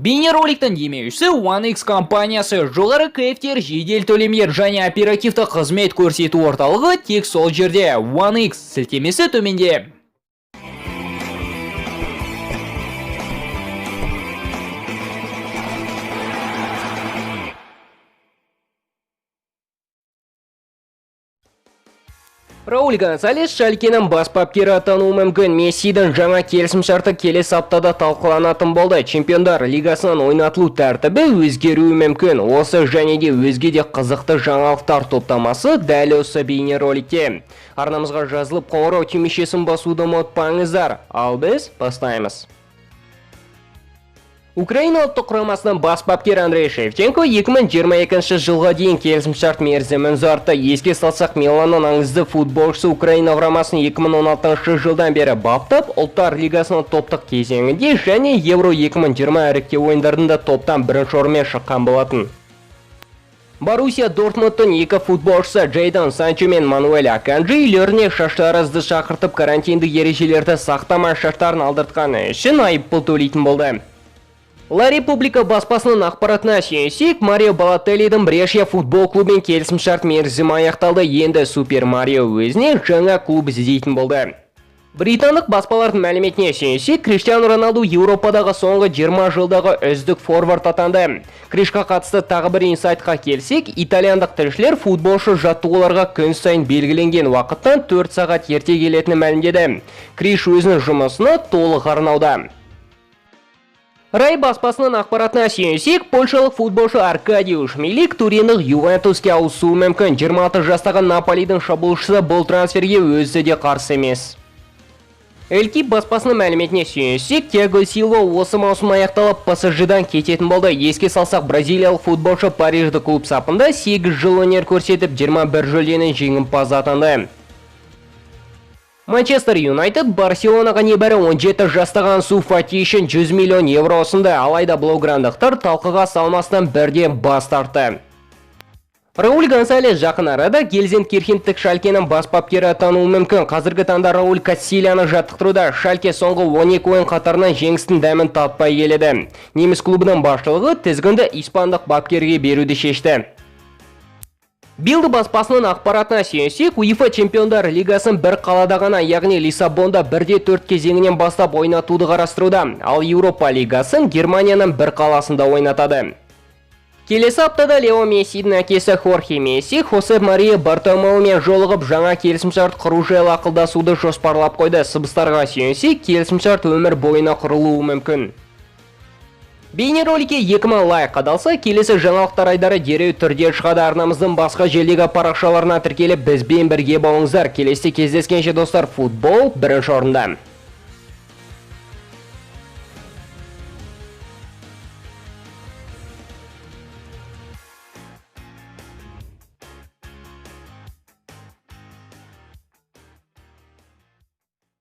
Бейнероликтің демеушісі OneX компаниясы. Жоғары кэфтер, жедел төлемдер және оперативті қызмет көрсету орталығы тек сол жерде. OneX сілтемесі төменде. Рауль Гонсалес Шалькенің бас бапкері атануы мүмкін. Мессидің жаңа келісімшарты келесі аптада талқыланатын болды. Чемпиондар лигасынан ойнатылу тәртібі өзгеруі мүмкін. Осы және де өзге де қызықты жаңалықтар топтамасы дәл осы бейнероликте. Арнамызға жазылып, қоңырау түймешесін басуды ұмытпаңыздар. Ал біз бастаймыз. Украина ұлттық құрамасының бас бапкері Андрей Шевченко 2022 жылға дейін келісімшарт мерзімін ұзартты. Еске салсақ, Миланның аңызды футболшысы Украина құрамасын 2016 жылдан бері баптап, Ұлттар Лигасының топтық кезеңінде және Евро 2020 іріктеу ойындарында топтан бірінші орынмен шыққан болатын. Боруссия Дортмундтың екі футболшысы Джейдон Санчо мен Мануэль Аканджи үйлеріне шаштаразды шақыртып, карантиндік ережелерді сақтамай шаштарын алдыртқаны үшін айыппұл төлейтін болды. Ла Република баспасының ақпаратына сүйенсек, Марио Балотеллидің Брешия футбол клубымен келісімшарт мерзімі аяқталды. Енді Супер Марио өзіне жаңа клуб іздейтін болды. Британдық баспалардың мәліметіне сүйенсек, Криштиану Роналду Еуропадағы соңғы 20 жылдағы үздік форвард атанды. Кришқа қатысты тағы бір инсайтқа келсек, итальяндық тілшілер футболшы жаттығуларға күн сайын белгіленген уақыттан 4 сағат ерте келетінін мәлімдеді. Криш өзінің жұмысына толық арнауда. Рай баспасының ақпаратына сүйенсек, польшалық футболшы Аркадиуш Милик Туриндық Ювентуске ауысуы мүмкін. 26 жастағы Наполидің шабуылшысы бұл трансферге өзі де қарсы емес. Элькип баспасының мәліметіне сүйенсек, Тиаго Силва осы маусым аяқталып ПСЖ-дан кететін болды. Еске салсақ, бразилиялық футболшы Парижді клуб сапында 8 жыл өнер көрсетіп, 21 жүлденің жеңімпазы атанды. Манчестер Юнайтед Барселонаға небәрі 17 жастағы Ансу Фати үшін 100 миллион евро ұсынды, алайда блауграндықтар талқыға салмастан бірден бас тартты. Рауль Гонсалес жақын арада Гельзенкирхендік Шалькенің бас бапкері атануы мүмкін. Қазіргі таңда Рауль Кассиляны жаттықтыруда. Шальке соңғы 12 ойын қатарынан жеңістің дәмін татпай келеді. Неміс клубының басшылығы тізгінді испандық бапкерге беруді шешті. Билд баспасының ақпаратына сүйенсек, УЕФА Чемпиондар Лигасын бір қалада ғана, яғни Лиссабонда 1-4 кезеңінен бастап ойнатуды қарастыруда. Ал Еуропа Лигасын Германияның бір қаласында ойнатады. Келесі аптада Лео Мессидің әкесі Хорхе Месси Хосе Мария Бартомеумен жолығып, жаңа келісімшарт құру жайлы ақылдасуды жоспарлап қойды. Сыбыстарға сүйенсек, келісімшарт өмір бойына құрылуы мүмкін. Бейнероликке 2000 лайк қадалса, келесі жаңалықтар айдары дереу түрде шығады. Арнамыздың басқа желідегі парақшаларына тіркеліп, бізбен бірге болыңыздар. Келесі кездескенше, достар, футбол бірінші орында.